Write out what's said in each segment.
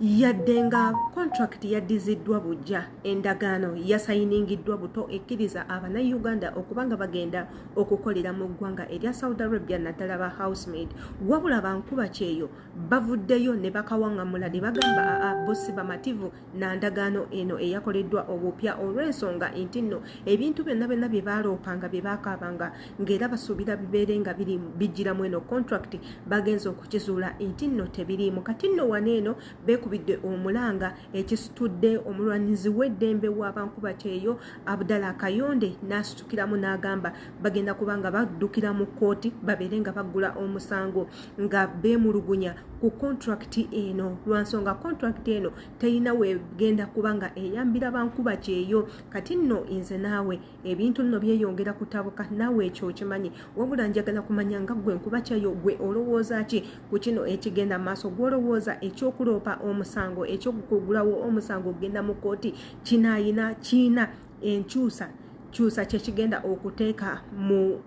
Yadde nga kontulakiti yaddiziddwa buggya, endagaano yasayiningiddwa buto ekkiriza Abannayuganda okuba nga bagenda okukolera mu ggwanga erya Saudi Arabia naddala ba housemaid. Wabula bankuba kyeyo bavuddeyo ne bakawaŋŋamula ne bagamba aa bo si bamativu na ndagaano eno eyakoleddwa obupya olw'ensonga nti nno ebintu byonna byonna bye baaloopanga bye baakaabanga ng'era basuubira bibeere nga biri bijjiramu eno kontulakiti bagenze okukizuula nti nno tebiriimu. Kati nno wano eno beekubidde omulanga ekisitudde omulwanyizi w'eddembe w'abankuba kyeyo Abdallah Kayonde n'asitukiramu n'agamba bagenda kuba nga baddukira mu kkooti babeere nga baggula omusango nga beemulugunya ku kontulakiti eno lwa nsonga kontulakiti eno terina wegenda kuba nga eyambira bankuba kyeyo. Kati nno nze naawe ebintu nno byeyongera kutabuka, naawe ekyo okimanyi. Wabula njagala kumanya nga ggwe nkuba kyeyo gwe olowooza ki ku kino ekigenda maaso? Gw'olowooza ekyokuloopa omusango, ekyokugulawo omusango okugenda mu kkooti kinaayina kiina enkyusa kyusa kyekigenda okuteeka mu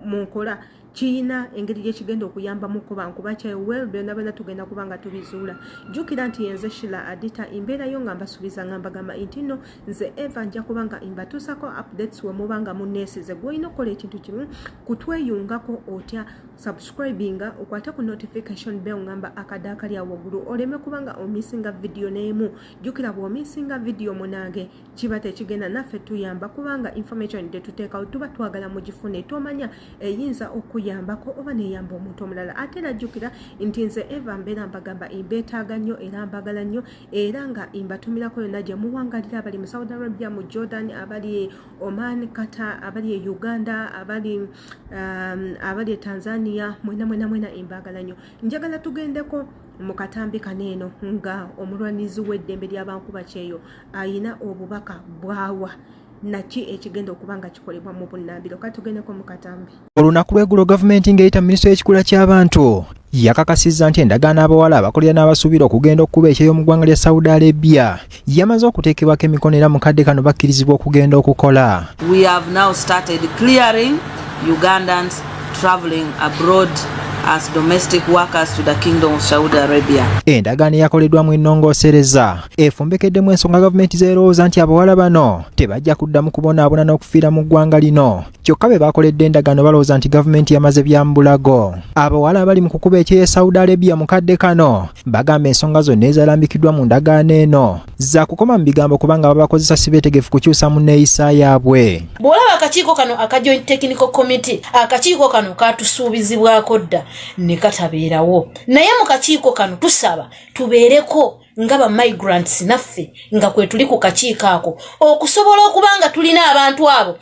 nkola, kiyina engeri gyekigenda okuyambamuko bankuba kyeyo? Well, byonna byonna tugenda kuba nga tubizuula. Jjukira nti yenze Shila Adita, embeerayo nga mbasuubiza nga mbagamba nti nno nze Eva nja kuba nga mbatuusako updates we muba nga munneesize. Gw'olina okukola ekintu kimu, kutweyungako otya? Subscribinga, okwate ku notification bell, ngamba akadde akali awo waggulu, oleme kuba nga omissinga video n'emu. Jjukira bw'omissinga video munange kiba tekigenda naffe tuyamba, kubanga information tetuteekawo tuba twagala mugifune, tomanya eyinza okuyambako oba neyamba omuntu omulala. Ate era jjukira nti nze Eva mbeera mbagamba mbeetaaga nnyo era mbagala nnyo, era nga mbatumirako yonna gye muwangalira, abali mu Saudi Arabia, mu Jordan, abali Oman, Qatar, abali e Uganda, abali e Tanzania, mwena mwena mwena embagala nnyo. Njagala tugendeko mu katambi kano eno nga omulwanizi w'eddembe ly'abankuba kyeyo ayina obubaka bwawa naki ekigenda okuba nga kikolebwa mu bunnambiro. Kati tugendeko mu katambi. Olunaku lw'eggulo gavumenti ng'eyita minisitule y'ekikula ky'abantu yakakasizza nti endagaano abawala abakolera n'abasuubira okugenda okukuba ekyeyo mu ggwanga lya Saudi Arabia yamaze okuteekebwako emikono, era mu kadde kano bakkirizibwa okugenda okukola. We have now started clearing Ugandans traveling abroad as domestic workers to the Kingdom of Saudi Arabia. Endagaano eyakoleddwamu ennongoosereza efumbekeddemu ensonga gavumenti z'erowooza nti abawala bano tebajja kuddamu kubonaabona n'okufiira mu ggwanga lino. Kyokka be bakoledde endagaano balowooza nti gavumenti yamaze byambulago. Abawala abali mu kukuba ekyeyo Saudi Arabia mu kadde kano bagamba ensonga zonna ezalambikiddwa mu ndagaano eno za kukoma mu bigambo, kubanga babakozesa si beetegefu kukyusa mu nneeyisa yaabwe. Bw'olaba akakiiko kano aka Joint Technical Committee, akakiiko kano katusuubizibwako dda ne katabeerawo, naye mu kakiiko kano tusaba tubeereko nga ba migrants naffe nga kwe tuli ku kakiiko ako, okusobola okuba nga tulina abantu abo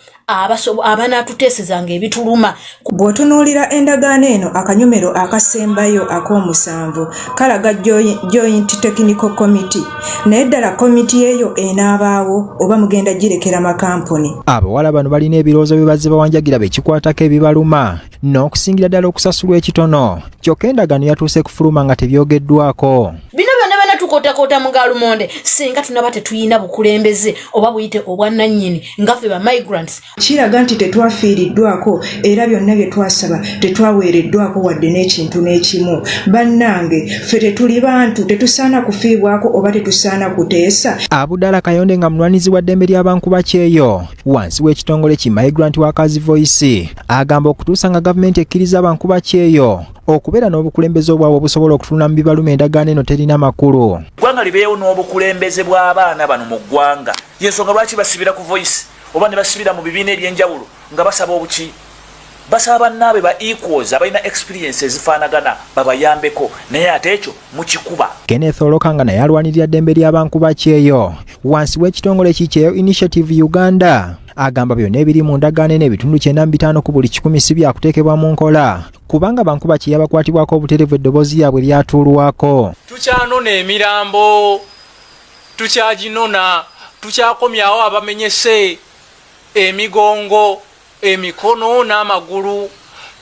abanaatuteesezanga ebituluma. Bw'otunuulira endagaano eno, akanyomero akasembayo ak'omusanvu kalaga Joint Technical Committee, naye ddala komiti eyo enaabaawo oba mugenda girekera makampuni? Abawala bano balina ebirowoozo bye bazze bawanjagira bekikwatako ebibaluma n'okusingira ddala okusasulwa ekitono, kyokka endagaano yatuuse kufuluma nga tebyogeddwako. Bino byonna byonna tukootakoota mu galumonde singa tunaba tetuyina bukulembeze oba buyite obwannannyini nga ffe ba migrants. Kiraga nti tetwafiiriddwako era byonna bye twasaba tetwaweereddwako wadde n'ekintu n'ekimu. Bannange, ffe tetuli bantu? Tetusaana kufiibwako oba tetusaana kuteesa? Abudala Kayonde nga mulwanizi wa ddembe ly'abankuba kyeyo wansi w'ekitongole ki Migrant Workers Voice agamba okutuusa nga gavumenti ekkiriza abankuba kyeyo okubeera n'obukulembeze obwabwe obusobola okutunula mu bibaluma, endagaano eno terina makulu. Eggwanga libeewo n'obukulembeze bw'abaana bano mu ggwanga. Yensonga lwaki basibira ku Voice oba ne basibira mu bibiina ebyenjawulo nga basaba obuki, basaba bannaabwe ba equals abalina experience ezifaanagana babayambeko, naye ate ekyo mukikuba. Kenneth Oloka nga naye alwanirira ddembe ly'abankuba kyeyo wansi w'ekitongole kikyeyo Initiative Uganda agamba byonna ebiri mu ndagaano eno 95% ku buli 100 si byakuteekebwa mu nkola, kubanga bankuba kye yabakwatibwako obuterevu eddoboozi lyabwe lyatuulwako. Tukyanona emirambo, tukyaginona, tukyakomyawo abamenyese emigongo, emikono n'amagulu,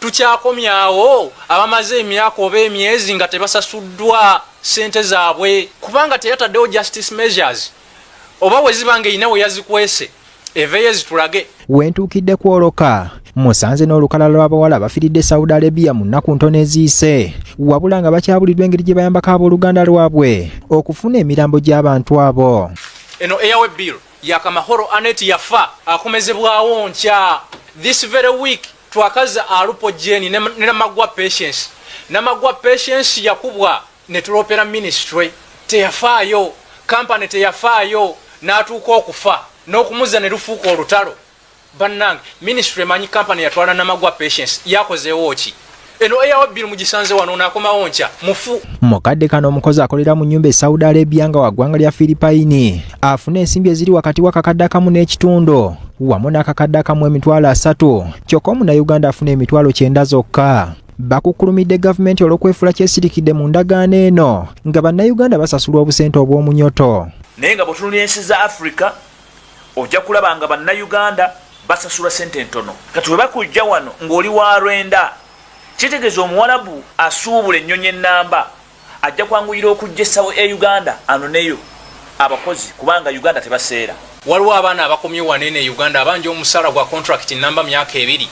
tukyakomyawo abamaze emyaka oba emyezi nga tebasasuddwa sente zaabwe, kubanga teyataddewo justice measures, oba we ziba nga erina we yazikwese eveeyo zitulage. Wentuukidde kwoloka. Musanze n'olukalala lw'abawala abafiiridde Saudi Arabia mu nnaku ntono eziyise, wabula nga bakyabuliddwa engeri gye bayambako abooluganda lwabwe okufuna emirambo gy'abantu abo. Eno airway bill yakamahoro Anet yafa akomezebwawo nkya. This very week twakaza Alupo Jeni ne Namagwa Patience. Namagwa Patience yakubwa ne tulopera ministry, teyafaayo, kampani teyafaayo, n'atuuka okufa n'okumuza ne lufuuka olutalo. Bannange, ministry emanyi kampani yatwala Namagwa Patience yakozeewo ki? Eno airway bill mugisanze wano, naakomawo nkya mufu. Mukadde kano omukozi akolera mu nnyumba e Saudi Arabia nga wa ggwanga lya Filipayini afuna ensimbi eziri wakati w'akakadde akamu n'ekitundu wamu n'akakadde akamu 30,000, kyokka omunnayuganda afuna 90,000 zokka. Bakukkulumidde gavumenti olw'okwefuula kyesirikidde mu ndagaano eno nga bannayuganda basasulwa obusente obw'omunyoto. Naye nga bw'otunulira ensi za Africa, ojja kulaba nga bannayuganda basasula sente ntono. Kati we bakujja wano ng'oli wa lwenda, kitegeeza omuwalabu asuubula ennyonyi ennamba ajja kwanguyira okujja essawo e Uganda anoneyo abakozi, kubanga Uganda tebaseera. Waliwo abaana abakomye wano eno e Uganda abanja omusaala gwa contract namba myaka 2,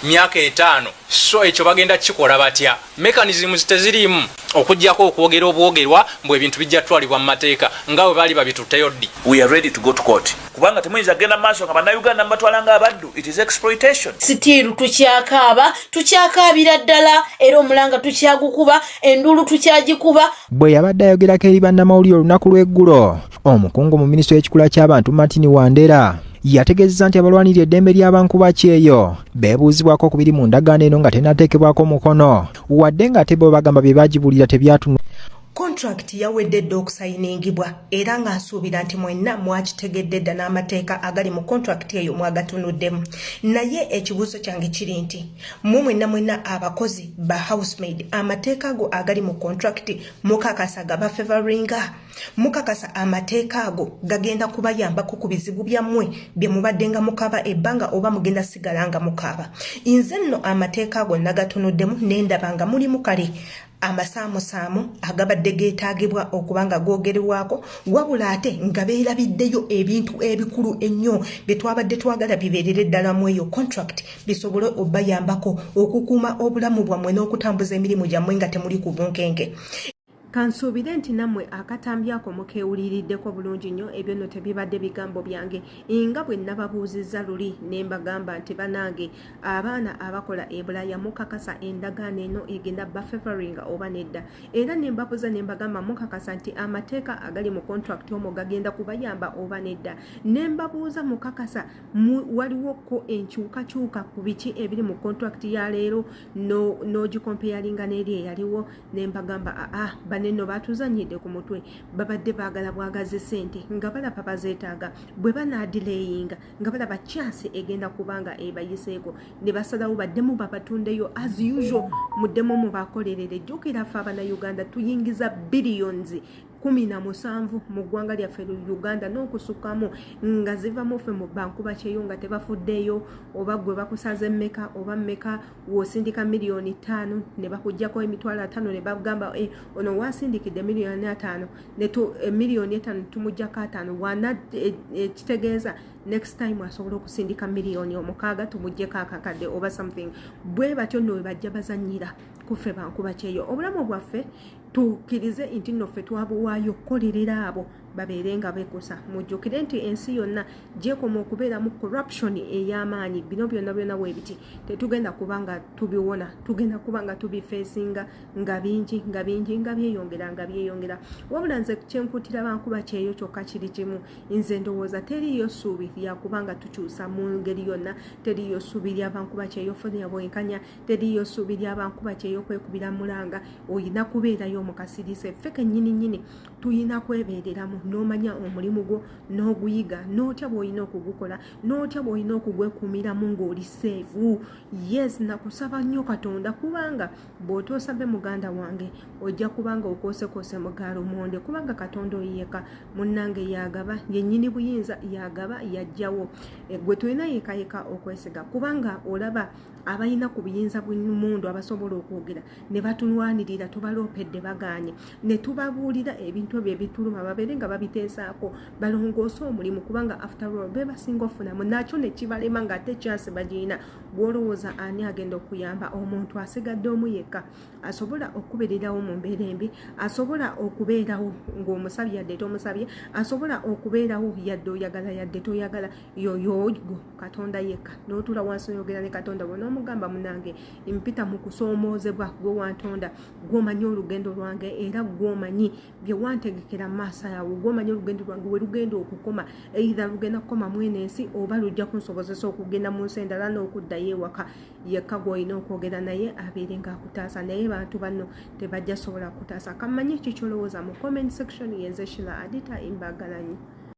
myaka 5. So ekyo bagenda kukikola batya? Mechanisms teziriimu okugjako okwogera obwogerwa mbwe ebintu bijja kutwalibwa mu mateeka nga bwe baali babitutteyo ddi. We are ready to go to court, kubanga temuyinza kugenda maaso nga bannayuganda mubatwala nga abaddu. It is exploitation. Still tukyakaaba, tukyakaabira ddala, era omulanga tukyagukuba, enduulu tukyagikuba. Bwe yabadde ayogerako eri bannamawulire olunaku lw'eggulo, omukungu mu minisitule y'ekikula ky'abantu Martin Wandera yategeezezza nti abalwanirira eddembe ly'abankubakyeyo beebuuzibwako ku biri mu ndagaano eno nga tennateekebwako mukono, wadde ng'ate bo bagamba bye bagibuulira tebyatunu. Contract yawedde dda okusayiningibwa, era nga nsuubira nti mwenna mwakitegedde dda n'amateeka agali mu contract eyo mwagatunuddemu. Naye ekibuuzo kyange kiri nti mwe mwenna mwenna abakozi ba housemaid, amateeka ago agali mu contract mukakasa gabafavoringa? Mukakasa amateeka ago gagenda kubayambako ku bizibu byammwe bye mubadde nga mukaba ebbanga, oba mugenda sigala nga mukaaba? Nze nno amateeka ago nagatunuddemu nendaba nga mulimu kale amasaamusaamu agabadde geetaagibwa okuba nga googerwako, wabula ate nga beerabiddeyo ebintu ebikulu ennyo bye twabadde twagala bibeerere ddala mu eyo contract, bisobole obayambako okukuuma obulamu bwammwe n'okutambuza emirimu gyammwe nga temuli ku bunkenke. Kansuubire nti nammwe akatambi ako mukeewuliriddeko bulungi nnyo. Ebyo nno tebibadde bigambo byange, nga bwe nababuuzizza luli ne mbagamba nti banange abaana abakola e Bulaaya, mukakasa endagaano eno egenda bafavoringa oba nedda? Era ne mbabuuza ne mbagamba, mukakasa nti amateeka agali mu contract omwo gagenda kubayamba oba nedda? Ne mbabuuza, mukakasa waliwoko enkyukakyuka ku biki ebiri mu contract ya leero n'ogicomparinga n'eri eyaliwo? Ne mbagamba, aa, banenno batuzanyidde ku mutwe, babadde baagala bwagaze sente nga balaba bazeetaaga. Bwe banaadelayinga nga balaba chance egenda kubanga ebayiseeko, ne basalawo baddemu babatundeyo as usual, muddemu mubakolerere. Jjukira ffe abannayuganda tuyingiza billions 17 mu ggwanga lyaffe Uganda n'okusukkamu nga ziva mu ffe mu bankuba kyeyo, nga tebafuddeyo oba gwe bakusaze mmeka oba mmeka. W'osindika 5 miliyoni ne bakugjako 50,000, ne bagamba, eh, ono wasindikidde 50 miliyoni, 5 miliyoni tumugjako 50 wana, ekitegeeza next time asobola okusindika 6 miliyoni tumugjeko akakadde oba something. Bwe batyo nno we bajja bazanyira kuffe bankuba kyeyo. Obulamu bwaffe tukkirize nti nno ffe twabuwaayo okukolerera abo babeere nga bekusa. Mujjukire nti ensi yonna gyekoma okubeeramu corruption ey'amaanyi. Bino byonna byonna bwe biti tetugenda kuba nga tubiwona, tugenda kuba nga tubifacinga nga bingi, nga bingi, nga byeyongera, nga byeyongera. Wabula nze kyenkutira bankuba kyeyo kyokka kiri kimu: nze ndowooza teriiyo ssuubi lyakuba nga tukyusa mu ngeri yonna, teriiyo ssuubi lyabankuba kyeyo funira bwenkanya, teriiyo ssuubi lyabankuba kyeyo kwekubira mulanga. Oyina kubeerayo mukasirise. Ffe kennyini nnyini tuyina kwebeereramu n'omanya omulimu gwo n'oguyiga, n'otya bw'olina okugukola, n'otya bw'olina okugwekumiramu ng'oli safe. Yes, nakusaba nnyo Katonda, kubanga bw'otoosabe muganda wange ojja kubanga okwosekose mugaalo monde, kubanga Katonda oyo yeka munnange yagaba, yennyini buyinza, yagaba, yajjawo. Gwe tulina yekayeka okwesiga, kubanga olaba abalina ku buyinza bw'emundu abasobola okwogera ne batulwanirira, tubaloopedde bagaanye, ne tubabuulira ebintu. ebintu ebyo ebituluma babeere nga babiteesaako, balongoose omulimu, kubanga after all be basinga ofunamu, nakyo ne kibalema ng'ate chance bagirina. Gwolowooza ani agenda okuyamba omuntu asigadde omu yekka asobola okubeererawo mu mbeera embi, asobola okubeerawo ng'omusabye yadde tomusabye, asobola okubeerawo yadde oyagala yadde toyagala? Yoyogo Katonda yekka. N'otuula wansi oyogera ne Katonda bwe n'omugamba, "Munange, mpita mu kusoomoozebwa, gwe wantonda, gw'omanyi olugendo lwange era gw'omanyi bye wantegekera mu maaso yawo, gw'omanyi olugendo lwange we lugenda okukoma, either lugenda kukoma mwene ensi oba lujja kunsobozesa okugenda mu nsi endala n'okuddayo ewaka." Yekka gw'olina okwogera naye abeere ng'akutaasa, naye bantu banno tebajja sobola kutaasa. Kamanye ki kyolowooza mu comment section. Yenze Shila Adita Imbagalanyi.